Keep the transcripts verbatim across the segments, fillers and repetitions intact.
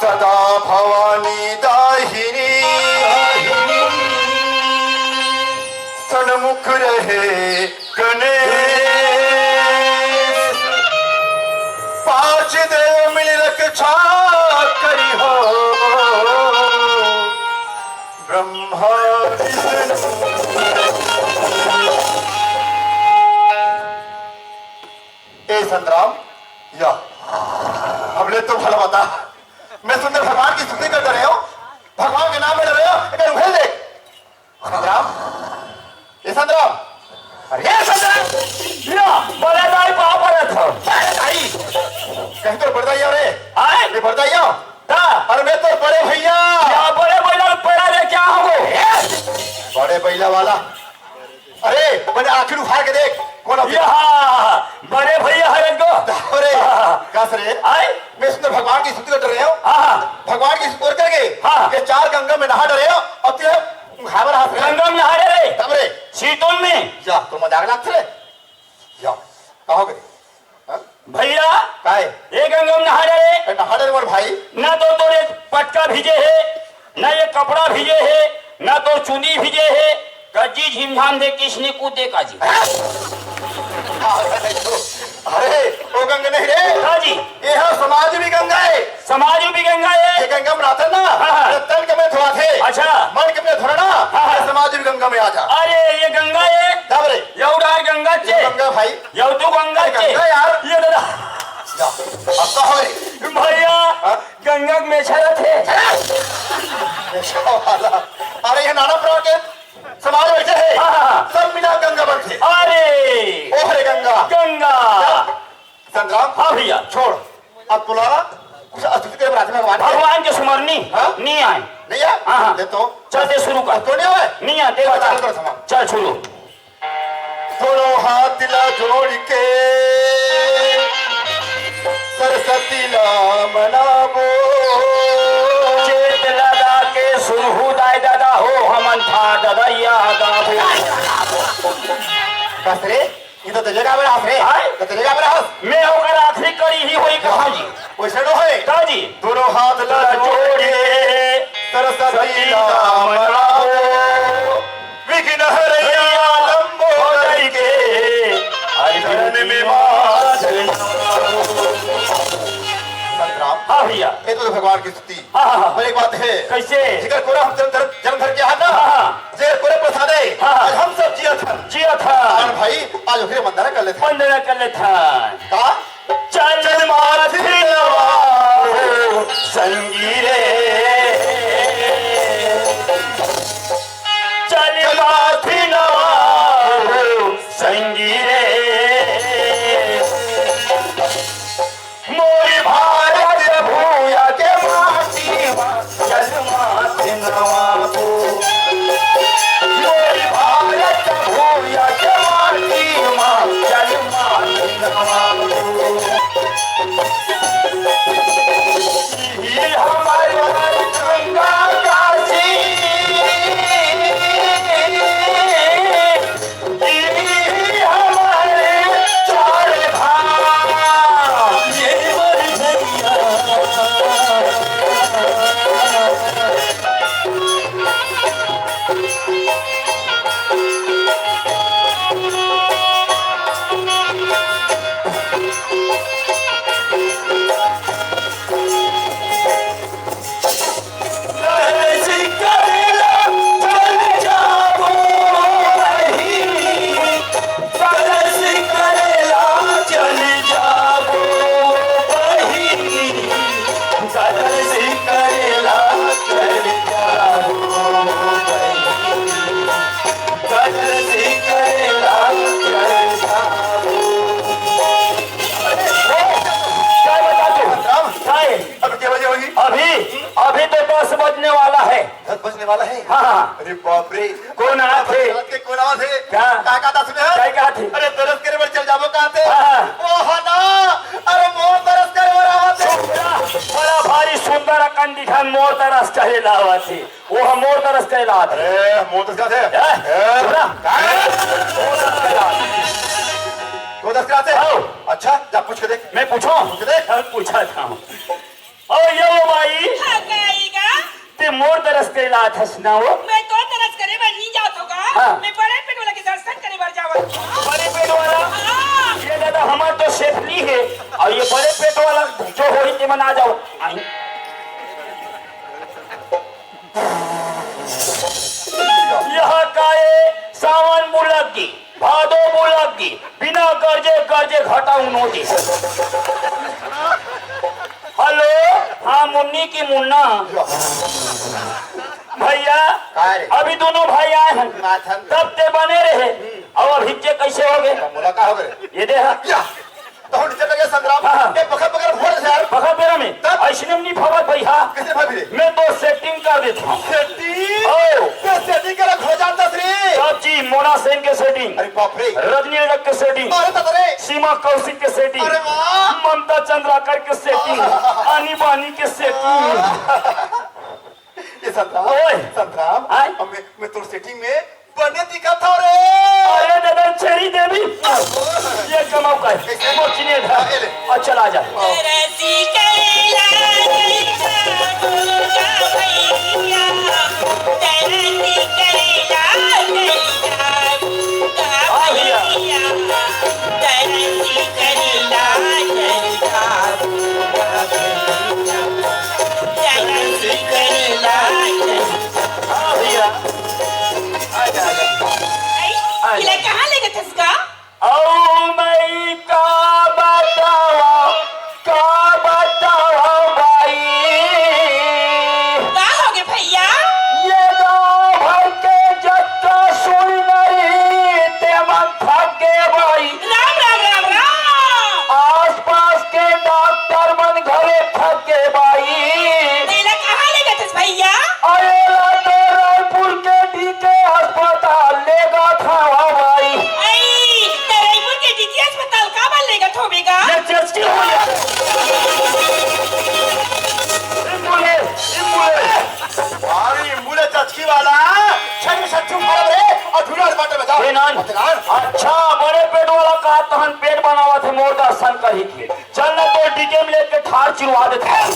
सदा भवानी दाहिनी, सन्मुख रहे गणेश। पांच देव मिल रक्षा करिहो, ब्रह्मा विष्णु। ए संतराम, या, अब ले तो भला बता, मैं सुंदर भगवान की स्तुति कर डरे हो, भगवान के नाम में डरे हो, एक बार उंगली देख। संतराम, ए संतराम, अरे ए संतराम, या, बड़े दाई पाँव परत हंव। अरे दाई, कहीं तो बड़े दाई हो रे? आय? मैं बड़े दाई हो? ता? अरे मैं तो बड़े भैया। या बड़े भैया पैरा ले क्या हो? ए, बड़े भैया वाला। अरे, बने आखिर उखाड़ के देख, कौन होथे? या, बड़े भैया हरे गो। अरे, हाँ। कस रे? आय? मैं सुंदर भगवान की स्तुति कर डरे हो। हाँ, हाँ। भगवान की स्तुति करके हाँ। ये चार गंगा में नहा डरे हो, अउ ते उखाड़ बर हंस रे। गंगा में नहा डरे रे। तब रे। सीतोन में। जा, तो मजाक लागथे रे। जा, का हो गे? हाँ? भैया, काय? ए गंगा में नहा डरे। ए, नहा डरे मोर भाई। ना तो तोर ए पटका भीजे हे, ना ए कपड़ा भीजे हे, ना तोर चुनी भीजे हे। कज्जी झिमझाम दे किसने कूदे काजी। अरे, ओ गंगा नहीं रे। हाँ जी। ए हा समाज भी गंगा हे। समाज भी गंगा हे। ए गंगा में नहाथे ना, हाँ, हाँ। तो तन के में धोवाथे। अच्छा। मन के में धोना ना, हाँ, हाँ। ए समाज भी गंगा में आ जा। अरे, ए गंगा हे। तब रे। ए डहर गंगा चे। गंगा भाई। अउ तो गंगा चे। गंगा यार। ए दादा। जा। अब का होय? भैया, हाँ? गंगा के मेछा रथे। मेछा वाला। अरे, ए नाना प्रकार के समाज बइठे हे। हाँ, हाँ, हाँ। सब मिला गंगा बनथे। अरे। ओह रे गंगा। गंगा। संतराम। हाँ भैया। छोड़। अब तोला कुछ स्तुति करे बर आथे भगवान के। भगवान के सुमरनी। हाँ? नइ आय। नइ आय? हाँ, हाँ। दे तो। चल, दे शुरू कर। तो नइ आय? नइ आय, दे चल, बता। चल, चल, समाज। चल, शुरू। दोनों हाथ ला जोड़ के सरस्वती ला मनाबो। चेत लगा के सुरहु दाई ददा हो, हमन था ददइया गाबो। कस रे, ये तो तेरे गाबे रहस रे। आय? तो तेरे गाबे रहस। मैं ओकर आखिरी कड़ी ही होई कहाँ जी? वइसे नो होय। का जी? दोनों हाथ ला जोड़ के सरस्वती ला मनाबो। विघ्न हरइया लंबोदर के, अरे चरण में माथ नवाबो। संतराम। हाँ भैया। ये तो भगवान की स्तुति। हाँ, हाँ, हाँ। पर एक बात हे। कइसे? जेकर कोरा हम जन्म धर, जन्म धर के आए ना। हाँ, हाँ। जेकर कोरा प्रसाद हे। हाँ, हाँ। आज हम सब जियत हन। जियत हन। अउ भाई, आज ओकरे वंदना कर लेथन। वंदना कर लेथन। का? चल माथ नवाबो संगी रे, चल माथ नवाबो संगी रे, मोर भारत भूया के माटी मा चल माथ नवाबो। मोर भारत भूया के माटी मा चल माथ नवाबो। वाला हे। हाँ, हाँ। अरे बाप रे। कोन आथे? रात के कोन आथे? का? का कहत हे सुने हे? का कहत हे? अरे दरस करे बर चल जाबो कहत हे। हाँ, हाँ। ओ हा ना, अरे मोर दरस करे बर आवत हे। सुंदर, बड़ा भारी सुंदर अकन दिखन मोर दरस करे ला आवत हे। ओ हा मोर दरस करे ला आवत हे। अरे मोर दरस करे ला आवत हे। हैं? ए, सुन ना। का? मोर दरस करे ला आवत हे। तोर दरस करे ला आवत हे? आओ। अच्छा, जा पूछ के देख। मैं पूछूं? पूछ के देख। हाँ, पूछा था। ओ ये लो बाई। हाँ, का आएगा? ते मोर दरस करे ला आथस ना वो? मैं तोर दरस करे बर नहीं जात हों गा। हाँ। मैं बड़े पेट वाला के दर्शन करे बर जावत हों। बड़े पेट वाला? हाँ। ये दादा, हमर तो सेठ नहीं हे, अउ ये बड़े पेट वाला जो होही ते मन आ जाओ। आई। यहाँ का ये सावन बुलक गे, भादो बुलक गे, बिना गरजे गरजे घटा उनो दे। हेलो, हाँ मुन्नी की मुन्ना। भैया, का रे? अभी दोनों भाई आए हैं, माथन। तब ते बने रहे, अउ अभी के कैसे हो गए? मोला का हो गए? ये दे हाँ। या, तो हम चले गए संग्राम। हाँ, हाँ। ये पकड़ पकड़ फोड़ दे यार। पकड़ बेरा में। तब? ऐसने में नहीं फबत भाई, हाँ। कैसे भाभी रे? मैं तो सेटिंग कर देता हूँ। सेटिंग? ओ। ये सेटिंग कर हो जाता श्री। सब जी, मोना सेन के सेटिंग। अरे बाप रे। रजनी रजक के सेटिंग। अरे दादा रे। सीमा कौशिक के सेटिंग। अरे वाह। ममता चंद्राकर के सेटिंग। आह। आनी बानी के सेटिंग। आह। ये संतराम, ओए। संतराम, आय। अब मैं, मैं तोर सेटिंग में बने दिखत हव रे। अरे दादा, चेरी देवी, ये कमाओ का है। कैसे? मोर चिन्हे धर। हाँ, ये ले। और चला जा। तरसी करेला जैसा दुर्गा भैया, तरसी करेला जैसा दुर्गा हाँ भैया। भैया, तरसी करेला जैसा दुर्गा भैया। हाँ भैया, आ जा, आ जा। आई, आ जा। इला कहाँ लेगत हस गा? अउ मैं का बतावं, का बतावं बाई? का होगे भैया? ये गाँव भर के जतका सुनरी, ते मन थक गे बाई। राम, राम, राम, राम। आसपास के डॉक्टर मन घलो थक गे बाई। तेला कहाँ लेगत हस भैया? अरे ला तो रायपुर के डीके अस्पताल लेगत हवं बाई। आई, ते रायपुर के डीके अस्पताल काबर लेगत होबे गा? ये चर्च की हो या? Ambulance, ambulance. अरे एम्बुलेंस चचकी वाला, छन में सच्चू मारब रे, और ढूंढा बाटे बजा। ए नान। बतलान। अच्छा, बड़े पेट वाला का तहन पेट बनावत हे, मोर दर्शन करही के। चल ना, तोर डीके में लेके ठार चिरवा देत हंव।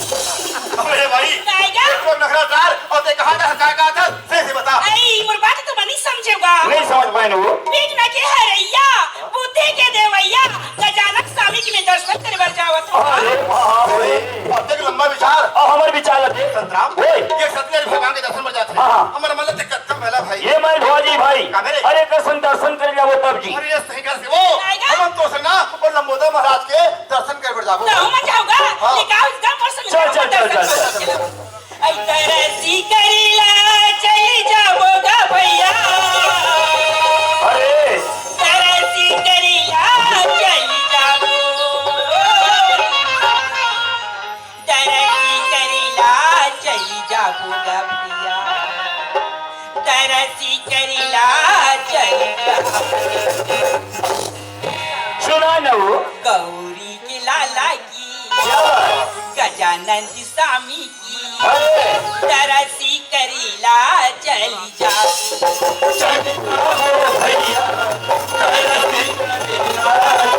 अबे भाई, टाइगर। एक तो नखरा तार, और ते कहाँ का हंसा का था, सही से बता। आई, मोर बात तो नहीं समझेगा। नहीं समझ पाए ना वो। विघ्न के हरैया, बुद्धि के देवैया, गजानन स्वामी के मैं दर्शन करे बर जावत हंव। अरे बाप रे। अब देख लंबा विचार। अब हमर विचार ला देख। संतराम, ओए। ये सत्यनारायण भगवान के दर्शन बर जात हे। हाँ, हाँ। हमर मन ला दिक्कत कम भेला भाई। ये मैं भौजी भाई। का मेरे? अरे कृष्ण दर्शन करे जाबो तब जी। अरे ये सही कर से वो। टाइगर। हम तो संग ना और लंबोदर महाराज के दर्शन करे बर जाबो। तो हम जाओगा। हाँ। निकाल इसका पर्स में चल, चल, चल, दर्शन चल, कर चल। सके। ऐ तरसी करेला चली जाबो गा भैया। अरे। तरसी करेला चली जाबो। तरसी करेला चली जाबो गा भैया। तरसी करेला चली जाबो। सुना न वो। गौरी के लाला की, क्या बात? गजानंद स्वामी की, अरे! तरसी करेला चली जा। चली जाओ भैया, तरसी करेला चली जाओ।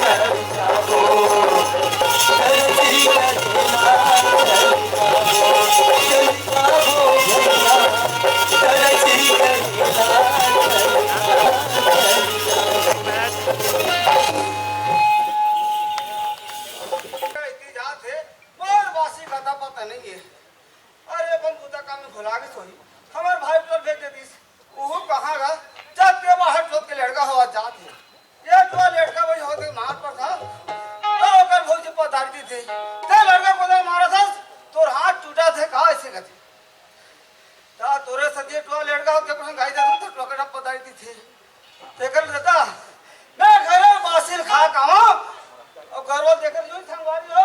तरसी करेला चली जाओ। चली जाओ भैया, तरसी करेला चली जाओ। इतनी जात हे, मोर बासी खाता पता नहीं है। अरे, अपन बूता काम में भुला गे सोही। हमर भाई टोल भेज दे दिस। उहू कहाँ गा? जब के बाहर टोल के लड़का हवा जात हे। ये टोल लड़का वही होते मार पर था। तो ओकर भौजी पधार दी थे। ते लड़का को दे मारा था, तोर हाथ टूटा थे, कहा ऐसे कहते। ता तोरे सदिये टुआ लेट गा, ओके प्रसंग गाई दे, तो टोकरा पदाई दी थे। तेकर लेता, मैं घरे बासिल खा कावा, और घरवा देकर यूं संगवारी हो।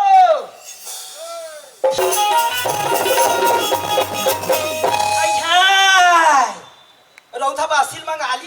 अइहा,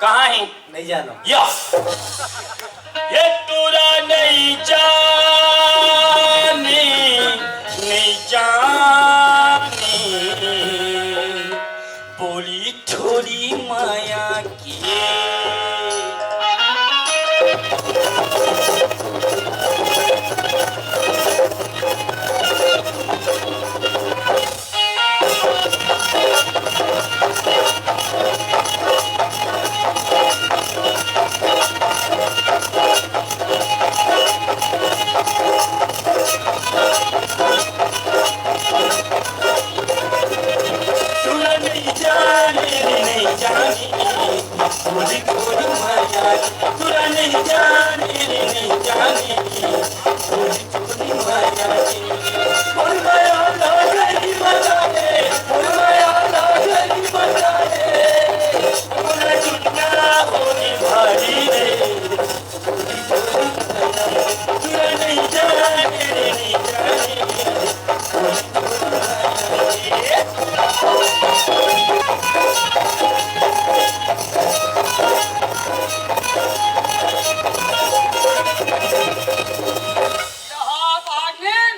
कहाँ हे? नहीं जानो। या। ये टूरा नहीं जाने, नहीं जाने, बोली ठोरी माया के।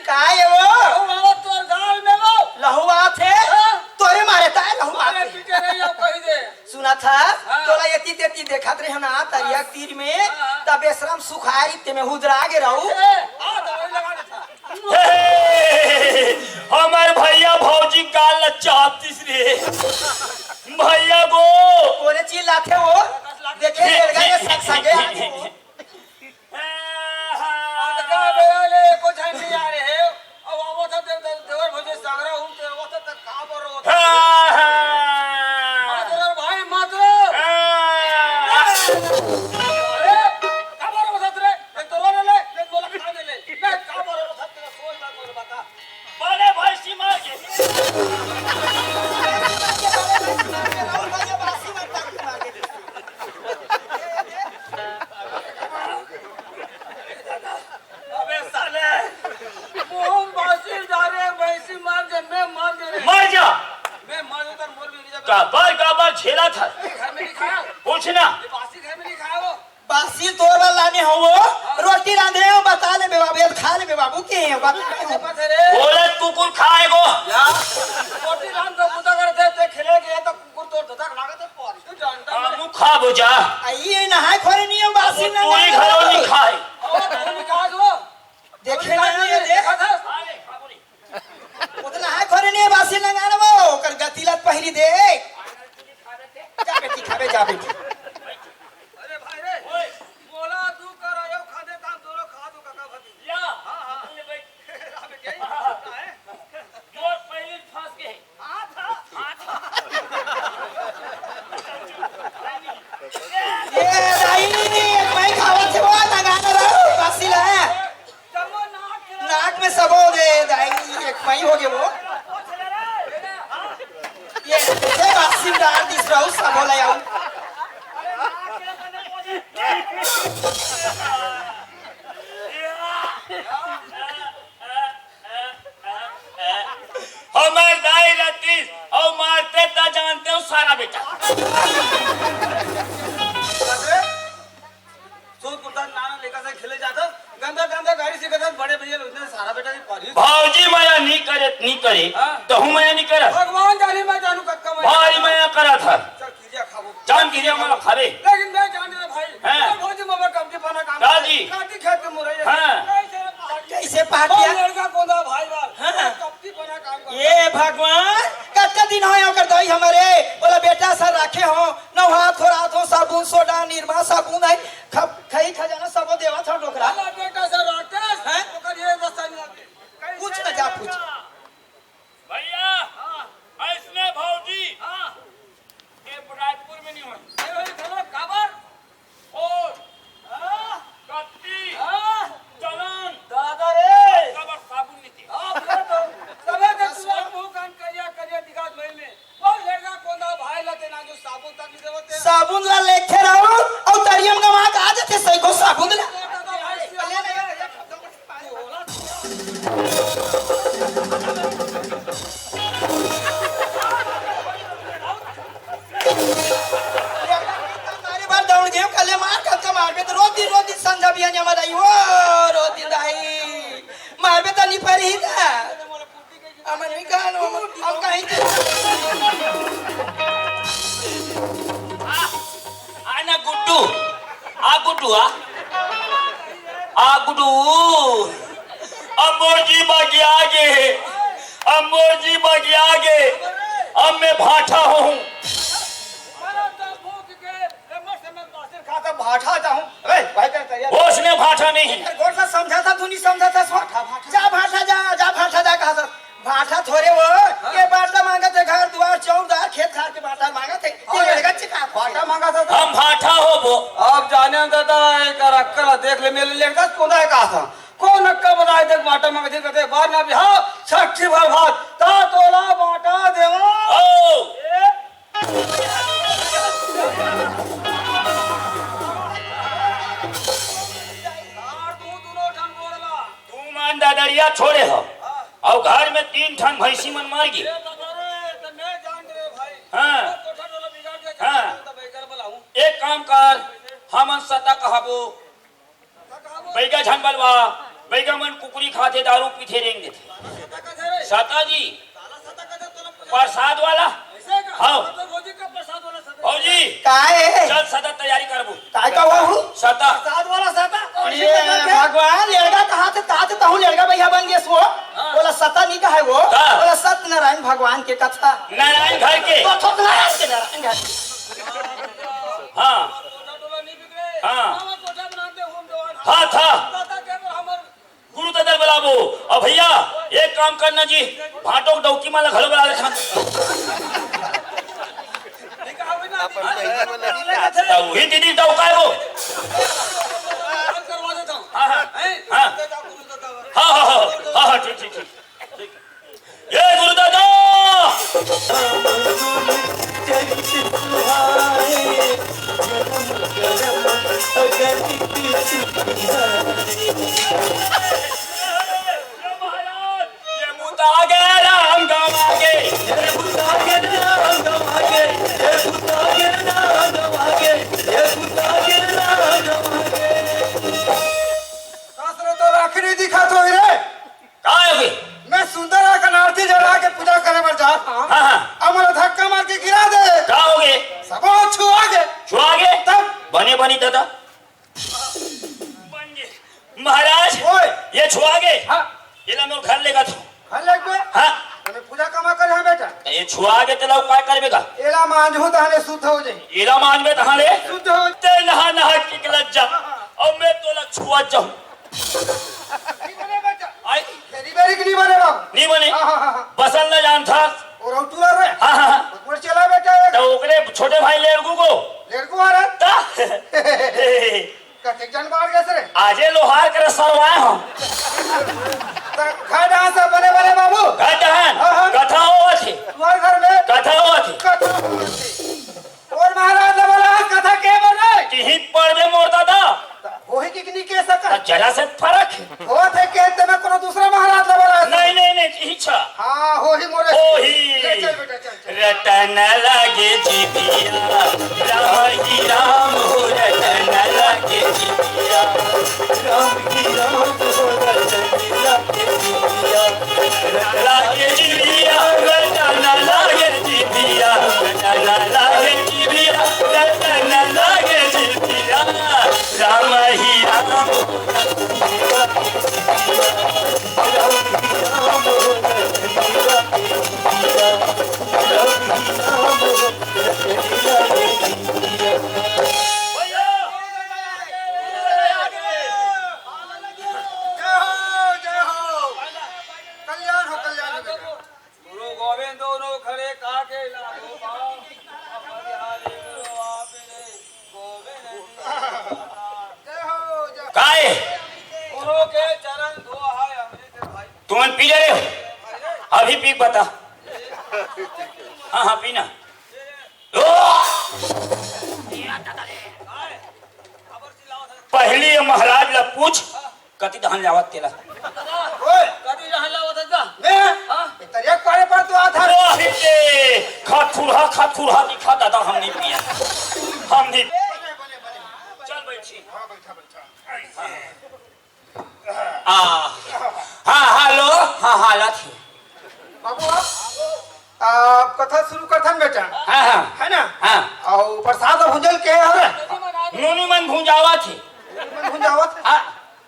का ये वो? लहू आवत तोर गाल में वो। लहू आत हे? हाँ। तोरे मारे ताय लहू आत हे। पीटे नहीं, अब कही दे। सुनत हस? हाँ। तोला एती तेती देखत रहे ना, तरिया के तीर में, हाँ। तब बेसरम सुखारी ते में हुदरा गे रहू। ए, हाँ, दवाई लगा देता। हे, हमर भैया भौजी गाल ल चापतिस रे। भैया गो। कोने चिल्लाथे वो? देखे, रेलगाड़ी सक सके। आज का बेरा ले एको झन नहीं आ रहे। अब आवत हे दे-, दे-, देवर भौजी सगरा हूँ, ते आवत हे त का बरो होत हे? हाँ, हाँ। मातरो भाई, मातरो। हाँ। अरे, का बरो होत रे? एक तो रोने ले, एक बोला खाने ले। मैं का बरो होत हे, तेरा सोच बात मुझे बता। बड़े भैंसी मार के। अबे साले, मोहन बासी जा रहे, भैंसी मार के मैं मार दे रहे। मर जा। मैं मर जाता, मोर भी नहीं जाता। काबर, काबर झेलत हस? घर में नहीं खाया। पूछ ना। ये बासी घर में नहीं खाया वो। बासी तोर बर लाने हंव वो, रोटी रांधे हंव, बता लेबे बाबू, ये खा लेबे बाबू, के हे, बता। अरे, बोलत कुकुर खाए गो। या, रोटी रांध के बुता कर दे, ते खेले गए तो कुकुर तोर धधक लागत हे, पर तू जानता हाँ, नहीं। मुँह खा बुझा। आ, ये नहाए खोरे नहीं हे, बासी अब ना पूरी नहाए। घरों नहीं खाए। और तू नहीं खा जो। देखे ना, ये देख। देखा था? वो तो नहाए खोरे नहीं हे, बासी नंगा ना वो, ओकर गतिलत पहिली दे। जा बेटी, खाबे, जा बेटी। अरे भाई रे, ओए। मोला दू कर आयो खादे ताम दोनों खा दू काका भाभी। या। हाँ, हाँ। ले भाई। राम के ही है। मोर पहले फंस गए। हाथ, हाथ। ये दाई, मैं खावत हे वो, नंगा ना रहो, बासी ला। नाक में सबो दे दाई, एक मई हो गे वो। ये, ये बासी डार दिस रहू, सबो ले आऊ। हमर दाई रतिस, अउ मारते त जानते हो सारा बेटा। सोच कुत्ता नाना लेकर से खेले जाता, गंदा गंदा गाड़ी से कहता, बड़े भैया लोग इतने सारा बेटा की पारी। भौजी मया नहीं करे, नहीं करे, हाँ। तहूँ मया नहीं करत। भगवान जाने मैं जानू कब का मैं भारी मया करत हस। चल किरिया खाबो। जान किरिया मला खाबे। लेकिन मैं जान रहा भाई, हाँ। मैं भौजी ममा कब की पना काम का करे। जी? काटी खेत के मुरई है। हाँ। कैसे रे पहाड़? कैसे पहाड़ वो किया? लड़का कौन था भाई बार? हाँ। कब की पना काम का ये भगवान, कतका दिन होय ओकर दाई हमरे, बोला बेटा सर राखे हो, नहात खोरात हो, साबुन, सोडा, निरमा, साबुन है, ख-, खई खजाना सबो देवत हो डोकरा। अरे बेटा सर राकेश, हैं? ओकर ये दशा नहीं आती। कुछ ना जा पूछ। भैया, हाँ। ऐसने भौजी, हाँ। ये रायपुर में नहीं होय। ये भाई चलो, काबर? और हाँ। कत्ती, हाँ। चलन, दादा रे। काबर साबुन नहीं थी। हाँ, बोलो तो। सबे के तू मुंह कान करिया, करिया दिखात भइल में। ओ लड़का कोंदा भाई ला तेना जो साबुन तक नहीं देवत हे। साबुन ला लेके रहू, अउ तरियम गवा के आ जाथे सही को साबुन ला। पिया जमा दाई हो, रोती दाई। मारबे त नी परी ही ता। अमन भी कहा लो, हम कहीं थे। आ ना गुड्डू, आ गुड्डू, आ। आ गुड्डू। अम्बोर जी बगिया गे, अम्बोर जी बगिया गे। अब मैं भाठा होहूँ। खाता भाठा जाहूँ। अबे, भाई का तैयार। होश में भाठा नहीं। अरे, गोर से समझा था, तू नहीं समझा था, सो। भाठा, भाठा। जा भाठा जा, जा भाठा जा, कहा था। भाठा थोरे वो, हाँ। ये बांटा मांगत हे, घर दुआर, चौक दार, खेत खार के बांटा मांगत हे। ये और लड़का चिका था। बांटा मांगा था तो। हम भाठा हो वो। अब जाने दादा, एक अक्कल देख ले, मेरे लड़का कौन है, कहा था। कौन अक्कल बताए, देख बांटा मांगत हे, कहते बार ना भी, हाँ, छठी भर भात, ता तोला बांटा देवा। ओ। ए, तू मान ददरिया छोड़े हो, अउ घर में तीन ठन भैंसी मन मर गे। हाँ, हाँ। एक काम कर, हमन सता कहबो, बैगा झन बलवा, बैगा मन कुकरी खाथे, दारू पीथे, रेंग देथे। सता जी, प्रसाद वाला। हाँ। भौजी, काय हे? चल सता तैयारी करबो। काय का हुआ हूँ? सता। प्रसाद वाला सता? अरे भगवान, लेड़गा कहा थे, तात तहूँ लेड़गा भैया बन गेस वो। हाँ। बोला सता नहीं कहा है वो। हाँ। बोला सत्यनारायण भगवान के कथा। नारायण घर के। तो सत्यनारायण के, नारायण घर के। हाँ। हाँ। हाँ था। गुरु दादा बुलाबो। अब भैया, एक काम करना जी, भाटो के डौकी माला घलो बुला लेथन। त उही दीदी डौकाए वो। हाँ, हाँ। हाँ। हाँ, हाँ, हाँ, हाँ, हाँ, ठीक, ठीक, ठीक। ये गुरु दादा। ये मुता गे राम गवा गे, ये मुता गे राम गवा गे, ये मुता गे राम गवा गे, ये मुता गे राम गवा गे। का रे, तो आखिरी दिखा तो रे। का होगे? मैं सुंदर अकन आरती जला के पूजा करे बर जात हूँ। हाँ, हाँ। अब मोला धक्का मार के गिरा दे। का होगे? सब छुआ गे। छुआ गे? तब? बने बनी दादा। बन गे। महाराज, ओए। ये छुआ गे। हाँ। एला मोर घर लेगा तू। घर लेगबे? हाँ। मैं पूजा कमा कर यहाँ बेटा। ये छुआ गे तेला काय करबे का? एला मांजहूँ तहले शुद्ध हो जाई। एला मांजबे तहले? शुद्ध हो। ते नहा नहा के लज्जा। हाँ, हाँ। अउ मैं तोला छुआ जाहूँ। नहीं बने बेटा। आई? तेरी बेरी की नहीं बने बाबू। नहीं बने। हाँ, हाँ, हाँ, हाँ। बसन न जानथस। और हम टूरा रे। हाँ, हाँ, हाँ। और चला बेटा एक। तो ओकरे छोटे भाई लेड़गू को। लेड़गू आ रहा। ता? कतेक जन बाढ़ गए रे? आजे लोहार करे सरवाए हम। तो घर जहाँ से बने बने बाबू। घर जहाँ। हाँ, हाँ। कथा होवत हे। तुम्हारे घर में। कथा होवत हे। कथा होवत हे। और महाराज ले बोला, कथा के बोल रहे? किहित पड़बे मोर दादा। होही कि नहीं कह सका? त जरा से फरक हे। होत हे के ते में कोनो दूसरा महाराज ले बोला। नहीं, नहीं, नहीं, इही छा। हाँ, होही मोरे। होही। ले चल बेटा, चल, चल। रतन लागे जी दिया, राम ही राम हो रतन लागे जी दिया। राम ही राम हो रतन लागे जी दिया। लागे जी दिया, रतन लागे जी दिया, रतन लागे जी दिया, रतन लागे जी दिया, राम ही राम। जय हो, जय हो। कल्याण हो, कल्याण हो बेटा। गुरु गोविंद दोनों खड़े काके लागो पाँव। हमारी हारे गुरु आप रे, गोविंद जी का अवतार। काय? गुरु के चरण धोआ है अमृत भाई। तुमन पी ले रहे हो? अभी पी बता। हाँ, हाँ, पीना। पहली ये महाराज ला पूछ, कति धान लावत तेला? ओए! कति धान लावत हे का? मैं? हाँ? ए तरिया के पारे पर तो आता। ओही के, खा खुरहा, खा खुरहा दिखा दादा, हम नहीं पिया। हम नहीं। बने, बने, बने। चल बैठी। हाँ, बैठा, बैठा। आ, हाँ, हेलो, हाँ, हालत है। बाबू, आ, कथा शुरू करथन बेटा, हाँ, हाँ, है ना? हाँ। अउ प्रसाद भुंजल के हरे? नोनी मन भुंजावत हे। नोनी मन भुंजावत हे? हाँ।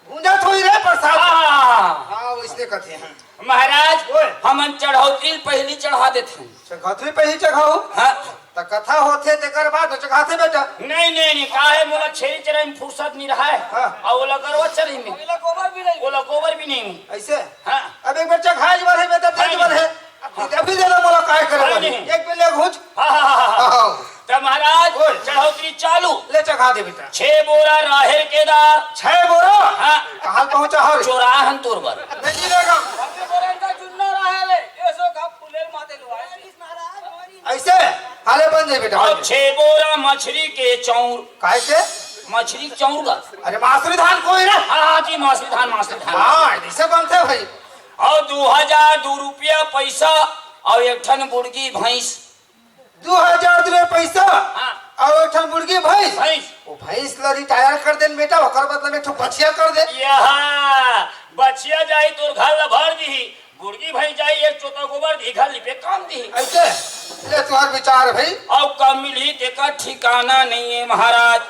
भुंजत होई रे प्रसाद। हाँ, हाँ, हाँ, हाँ। हाँ, वैसने कथे हैं। महाराज, ओए। हमन चढ़ौतरी ल पहिली चढ़ा देथन। चढ़ौतरी पहिली चढ़ाऊ? हाँ। त कथा होथे तेकर बाद न चढ़ाथे बेटा। नहीं, नहीं, नहीं, का हे, मोला छेरी चराई में फुर्सत नहीं रहा है। हाँ। अउ ओला गरवा चराई में। ओला गोबर भी नहीं। ओला गोबर भी नहीं। ऐसे? हाँ। अब एक बेर चढ़ा एक बार है बेटा, दे हाँ, एक बार नहीं। है। अब तू अभी दे दो मोला, काय करे हाँ, वाली? नहीं। एक बेर ले घूंच। हाँ, हाँ, हाँ, हाँ। हाँ। त महाराज, ओए। चढ़ौतरी चालू। ले चढ़ा दे बेटा। छह बोरा राहेर के दार। छह बोरा? हाँ। कहाँ पहुँचा हर? चोराहन तोर बर। नहीं मिलेगा। हमके बोरा इनका जुन्ना राहेर है। ये सो घाप फुलेल माते लुआ। ऐसे? हाले बन जाए बेटा, अउ बन जाए। छह बोरा मछरी के चौर। काय के? मछरी के चौर का। अरे मासुरी धान कोई ना? हाँ, हाँ जी, मासुरी धान, मासुरी धान। हाँ, ऐसे बनते भाई। अउ दू हजार दू रुपया पैसा अउ एक ठन बुड़गी भैंस। दू हजार दू रुपया पैसा हाँ। अउ एक ठन बुड़गी भैंस। भैंस। वो भैंस ला रिटायर कर देन बेटा, ओकर बदला में एक ठो बछिया कर दे। यहाँ बछिया जाई तोर घर ला भर दीही, बुड़गी भैंस जाई एक चोता गोबर दीही, घर लिपे काम दीही। ऐसे? ले तुहार विचार भाई। अउ कब मिलही तेकर ठिकाना नहीं है महाराज।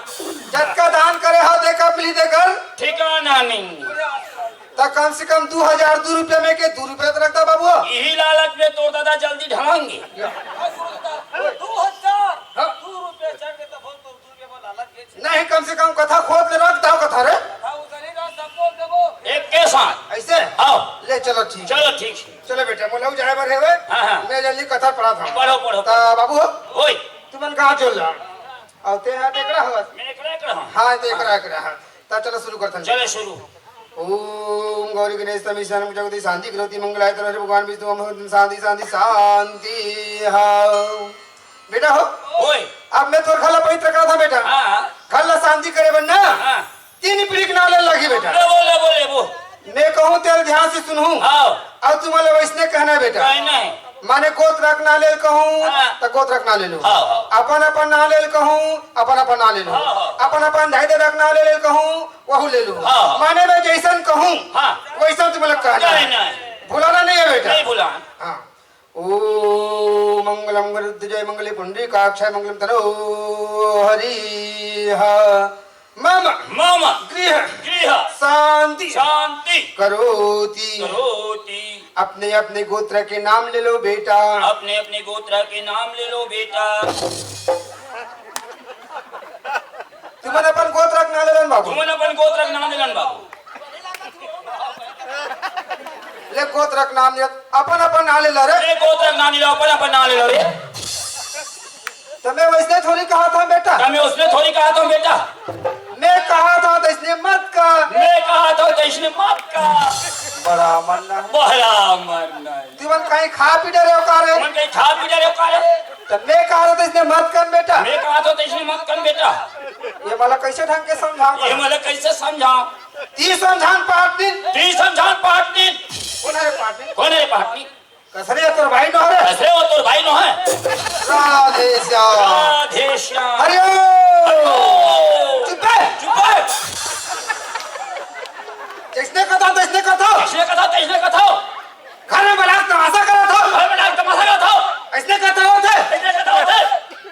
जतका दान करे हो तेकर मिलही तेकर ठिकाना नहीं। त कम से कम दू हजार दू रुपया में के दू रुपया तो रखता बाबू। यही लालच में तोर दादा जल्दी ढलांगे। दू हजार। हाँ। दू रुपया चढ़ के तब हम तो दू रुपया में लालच बेच। नहीं, कम से कम कथा खोद ले रख दाव कथा रे। कथा उतरी ना, सबको देबो। एक के साथ। ऐसे? आओ। ले चलो ठीक। चलो ठीक है। चलो बेटा, मोला जाए बर है वे। हाँ, हाँ। मैं जल्दी कथा पढ़ा था। पढ़ो, पढ़ो, त पढ़ो। बाबू, ओए। तुमन कहाँ चल रहा? अउ ते हा, ते एकरा हवस? मैं एकरा, एकरा हूँ। हाँ, ते एकरा, हाँ। एकरा हा। त चलो शुरू करथन। चलो शुरू। ओम गौरी गणेश तमी शरण जगती शांति करोति मंगलाय तरह भगवान विष्णु ओम शांति, शांति, शांति। हाँ। बेटा हो, ओए। अब मैं तोर घर ला पवित्र करत हूँ बेटा। हाँ, हाँ। घर ला शांति करे बर ना। हाँ। तीन पीढ़ी के नाम ले लगी बेटा। ले बोल, ले बोल, ले बोल। मैं कहूँ तेल ध्यान से सुनहूँ। हाँ। अउ तुमन ला वैसने कहना हे बेटा। कहना हे। माने गोत्र के नाम ले कहूँ, हाँ। त गोत्र के नाम ले लू। हाँ, हाँ। अपन अपन नाम ले कहूँ, अपन अपन नाम ले लू। हाँ, हाँ। अपन अपन दाई ददा के नाम ले कहूँ, वहू ले लू। हाँ, हाँ। माने मैं जैसन कहूँ, हाँ। वैसन तुमन ला कहना हे। नहीं, नहीं। भुलाना नहीं हे बेटा। नहीं भुलाना। हाँ। ओम मंगलम गरुड़ ध्वजा मंगले पुंडरीकाक्षाय मंगलम तनोहरि। मम मम गृह गृह शांति शांति करोति। करोति। अपने अपने गोत्र के नाम ले लो बेटा। अपने अपने गोत्र के नाम ले लो बेटा। तुमन अपन गोत्र के नाम ले लो बाबू। तुमन अपन गोत्र के नाम ले लो बाबू। ले गोत्र के नाम ले, अपन अपन नाम ले लो रे। ले गोत्र के नाम ले लो, अपन अपन नाम ले लो रे। त मैं वैसने थोड़ी कहा था बेटा। त मैं वैसने थोड़ी कहा था बेटा। मैं कहा था त इसने मत कर। मैं कहा था त इसने मत कर। बड़ा मरना। बड़ा मरना। तुमन कहीं खा पी डरे हो का रे? तुमन कहीं खा पी डरे हो का रे? त मैं कहा था त इसने मत कर बेटा। मैं कहा था त इसने मत कर बेटा। ये वाला कैसे ढंग के समझाऊं? ये वाला कैसे समझाऊं? ती समझान पाटनी। ती समझान पाटनी। कोन हे पाटनी? कोन हे पाटनी? कसरे तोर भाई नो हरे? कसरे वो तोर भाई नो हे? राधे श्याम। राधे श्याम। हरि ओम। हरि ओम। चुप बे। चुप बे। जैसने कथा, तैसने कथा। जैसने कथा, तैसने कथा। घर में बड़ा तमाशा करत हो। घर में बड़ा तमाशा करत हो। अइसने कथा होथे। अइसने कथा होथे।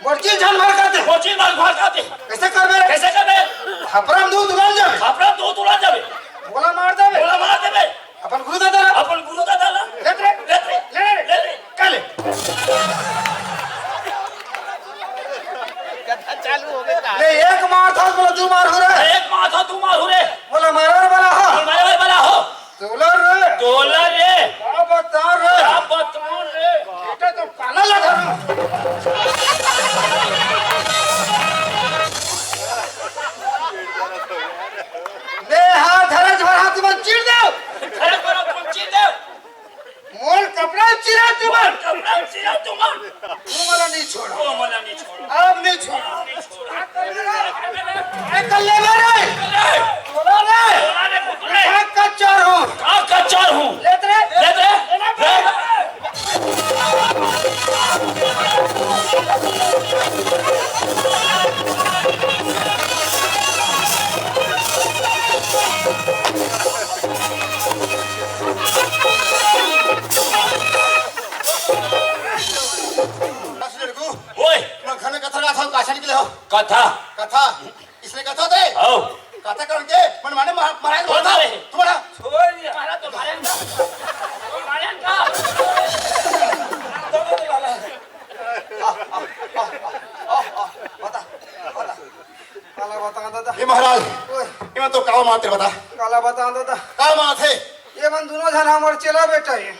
मोर चीज झन भर करते। मोर चीज झन भर करते। कइसे करबे? कइसे करबे? खपरा में दूध उलाल जाबे। खपरा में दूध उलाल जाबे। बोला मार देबे। बोला मार देबे। अपन गुरु दादा ला। अपन गुरु दादा ला। ले रे। ले रे। ले रे। ले रे। का ले? कथा चालू हो गया। ले एक मार था, बोला दू मार हो रे। एक मार था, दू मार हो रे। बोला मारे वाला हो। बोला मारे वाला हो। तोला रे। तोला रे। का बता रे। का बता रे। बेटा तो काला लगा रे। मैं हाथ धरज भर हाथ में चीर दे। धरज भर हाथ में चीर दे। मोर कपड़ा चिरा तुमन। मोर कपड़ा चिरा तुमन। वो मला नहीं छोड़ा। वो मला नहीं छोड़ा। अब नहीं छोड़ा। नहीं छोड़ा। ए, कल्ले में रे। बोला रे। बोला रे, पुत्र रे। का कच्चर हूँ। का कच्चर हूँ। लेत रे। लेत रे। लेत रे। हम काछन के ले हो। कथा। कथा। इसने कथा दे। हो। कथा करन के मन माने महा-, महाराज बोल माथा। रहे। तुम्हारा। छोड़ दिया। तुम्हारा तो मारेंगे। मारेंगे। बता, बता। काला बता दादा। ए महाराज, ओए। इमन तो का मानथे बता। काला बता दादा। का मानथे? ये मन दोनों झन हमर चेला बेटा हे।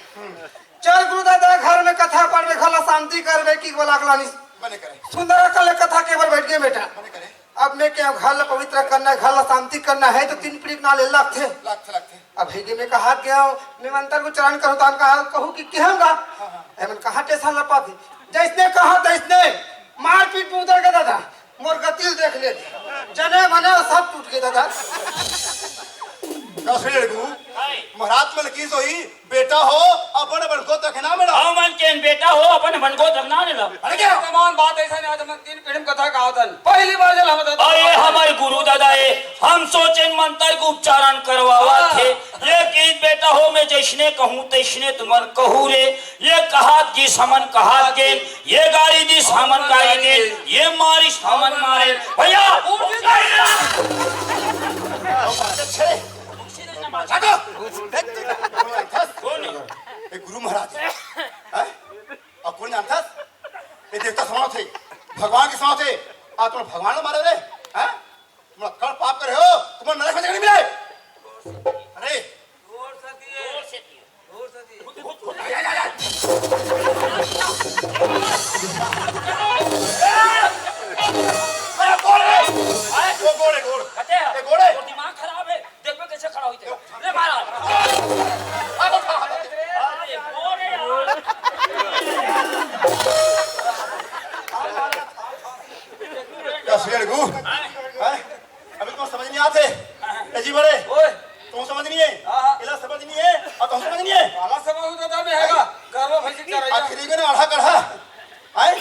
चल गुरु दादा, घर में कथा पढ़बे, घर ला शांति करबे, कि बोला अकलानी। बने करे। सुंदर अकल ले कथा के बर बैठ गए बेटा। बने करे। अब मैं के घर ला पवित्र करना हे, घर ला शांति करना हे, तो तीन पीढ़ी के नाम ले लगथे। लगथे, लगथे। अब हे के मैं कहा गया, मैं मंत्र उच्चारण करूँ, तो हम कहा, कहूँ कि, कि होगा? हाँ, हाँ। एमन कहा टेंशन ला पाथे। जैसने कहा तैसने मारपीट में उतर गया दादा। मोर गतिल देख ले, जने मने सब टूट गए दादा। का सुन लड़कू, महाराज मन की सोई, बेटा हो, अपन अपन गोत्र के नाम लेला। हमन के बेटा हो, अपन अपन गोत्र के नाम लेला। अरे क्या? वर्तमान बात ऐसा नहीं, आज हम तीन पीढ़ी में कथा कहावत हन। पहली बार जल हम दादा। अरे हमारे गुरु दादा ए, हम सोचेन मंत्र के उच्चारण करवावत हाँ। हे। ये कि बेटा हो, मैं जैसने कहूँ तैसने तुमन कहू रे। ये कहात गिस हमन कहात गेन, ये गारी दिस हमन गारी देन, ये मारिस हमन मारेन। भैया, ए गुरु महाराज, हैं? अउ कोन जानथस? ए देवता समावत हे, भगवान के समावत हे, आ तुम भगवान ला मारे रे, हैं? तुम कड़ पाप करे हो, तुम नरक में जगह नहीं मिले। अरे, अरे, गोड़ रे। अरे, वो गोड़ है, गोड़। कते है? ये गोड़ है। वो दिमाग खराब है। देखबे कैसे खड़ा होइथे। ले मारा। अरे, गोड़ है यार। का सुन लड़कू? हैं? अभी तुम समझ नहीं आथे। ए जी बड़े, ओए। तुम समझ नहीं है। हाँ, हाँ। इला समझ नहीं है, अउ तुम समझ नहीं है। काला समझ होता था मैं हैगा। गरवा भैंसी चराइया। आखिरी में ना आढ़ा कढ़ा। आए?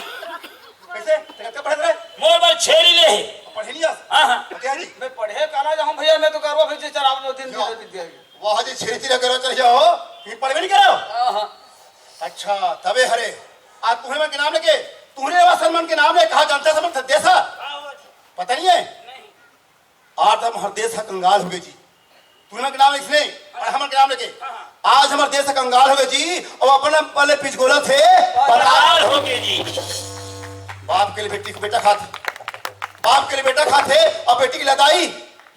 कैसे? तेरा क्या पढ़े रे? मोर बर छेरी ले हे। पढ़े नहीं आस? हाँ, हाँ। क्या जी? मैं पढ़े काला जाऊँ भैया, मैं तो गरवा भैंसी चरावत दिन क्यों? दिन दिन दिन। वाह जी, छेरी तेरा गरवा चढ़ जाओ, तुम पढ़बे नहीं करो? हाँ, हाँ। अच्छा, तबे हरे। आज तुम्हें मन के नाम लेके, तुम्हारे आवाज मन के नाम ले कहा जानता समझ देसा? पता नहीं है? आज हमर देश ह कंगाल होगे जी। तुमन के नाम लिखने अउ हमर के नाम लेके आज हमर देश ह कंगाल होगे जी। अउ अपन अपन ले पिछगोलत हे, पताल होगे जी। बाप के लिए बेटी के बेटा खाथे, बाप के लिए बेटा खाथे, अउ बेटी के लिए दाई,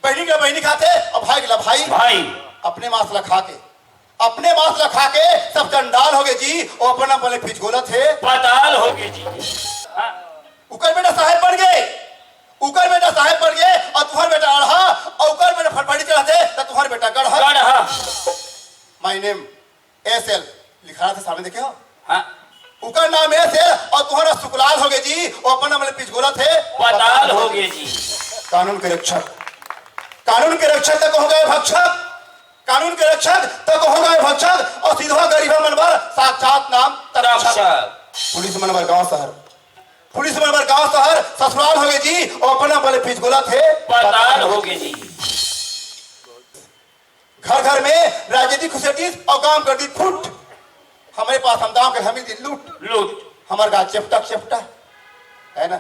बहिनी के लिए बहिनी खाथे, अउ भाई के लिए भाई। भाई। अपने मांस ला खा के, अपने मांस ला खा के सब चंडाल होगे जी। अउ अपन अपन ले पिछगोलत हे, पताल होगे जी। हाँ। उकर बेटा साहेब बन गे, उकर बेटा साहेब बन गे, अउ तुहर बेटा अड़हा, अउ उकर बेटा फटफटी चलाथे, त तुहर बेटा गड़हा। गड़हा। My name S L लिखा रहिथे सामने, देखे हो? हाँ। उकर नाम S L, अउ तुहर सुकलाल होगे जी, अउ अपन नाम ले पिछगोलत हे। पताल होगे जी। कानून के रक्षक, कानून के रक्षक त कहोगे भक्षक, कानून के रक्षक त कहोगे भक्षक, अउ सिधवा गरीबा मन बर साक्षात नाम तक्षक। तक्षक। पुलिस मन बर गांव शहर, पुलिस मन बर गांव शहर ससुराल होगे जी, अउ अपन अपन ले पिछगोलत हे। पताल होगे जी। घर घर में राजनीतिक खुसेटिस अउ काम कर दी फुट। हमरे पास हम दांव के हमी दिन लूट। लूट। हमर गांव चेपटा चेपटा, है ना?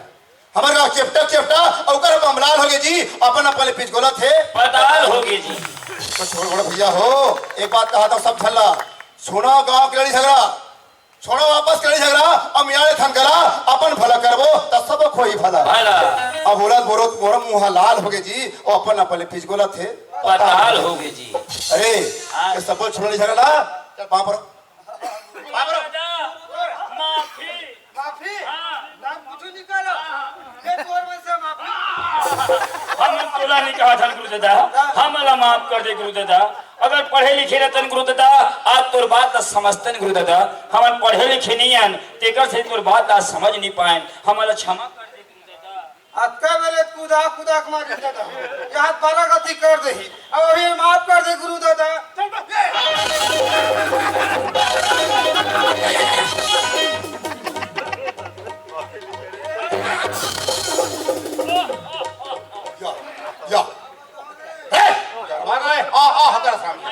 हमर गांव चेपटा चेपटा, अउ उकर बमलाल होगे जी, अपन अपन ले पिछगोलत हे। पताल होगे जी। त छोड़ बड़े भैया हो, एक बात कहा था सब झल्ला, छोड़ा गांव के लड़ी झगड़ा, छोड़ा वापस के लड़ी झगड़ा, अउ मियाँ ले थन करा, अपन भला करबो, त सब खोई भला। भला। अब बोलत बोलत मोर मुंह लाल होगे जी, अउ अपन अपन ले पिछगोलत हे। पताल होगे जी। अरे, हाँ। ये सब छोड़ा लड़ी झगड़ा, चल पाँव पर। बाबरो। दादा, माफी। माफी? हाँ। नाम कुछ नहीं करो। हाँ। ये तोर में से माफी। हम तोला नहीं कहा था गुरुदादा, हमला माफ कर दे गुरुदादा। अगर पढ़े लिखे रहतन गुरुदादा, आज तोर बात ला समझतन गुरुदादा। हमन पढ़े लिखे नहीं हन, तेकर से तोर बात ला समझ नहीं पाएन। हमला क्षमा कर दे गुरुदादा। अतका बेले कुदा कुदा के मार देता था। यहाँ बारह गति कर दे ही। अब अभी माफ कर दे गुरु दादा। या, या। हे! आ, आ, हमारा सामने।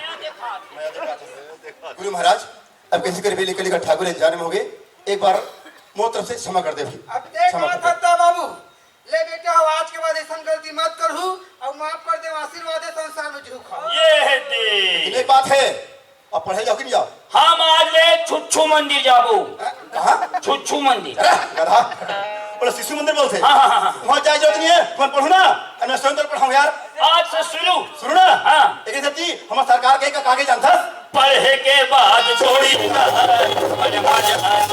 गुरु महाराज, अब कैसे करिबे, लेकर लेकर ठाकुर अनजाने में हो गए। एक बार मोर तरफ से क्षमा कर दे भाई। अब देख क्षमा कर दे। बाबू, ले बेटा हो, आज के बाद ऐसा गलती मत करहू। और माफ कर दे, आशीर्वाद है संसार में झूखा। ये है दे। एक बात है, अब पढ़े जाओ कि नहीं जाओ? हम आज ले छुच्छू मंदिर जाबो। कहाँ? छुच्छू मंदिर। अरे गधा, बोले शिशु मंदिर बोलते। हाँ, हाँ, हाँ। वहाँ जाए जरूरत नहीं है, वहाँ पढ़ो ना। अन्वेषण पढ़ाऊँ यार। आज से शुरू। सुनो ना। हाँ। एक सच्ची हमारे सरकार के का कागज जानता। पढ़े के बाद छोड़ी ना। अरे मजा आ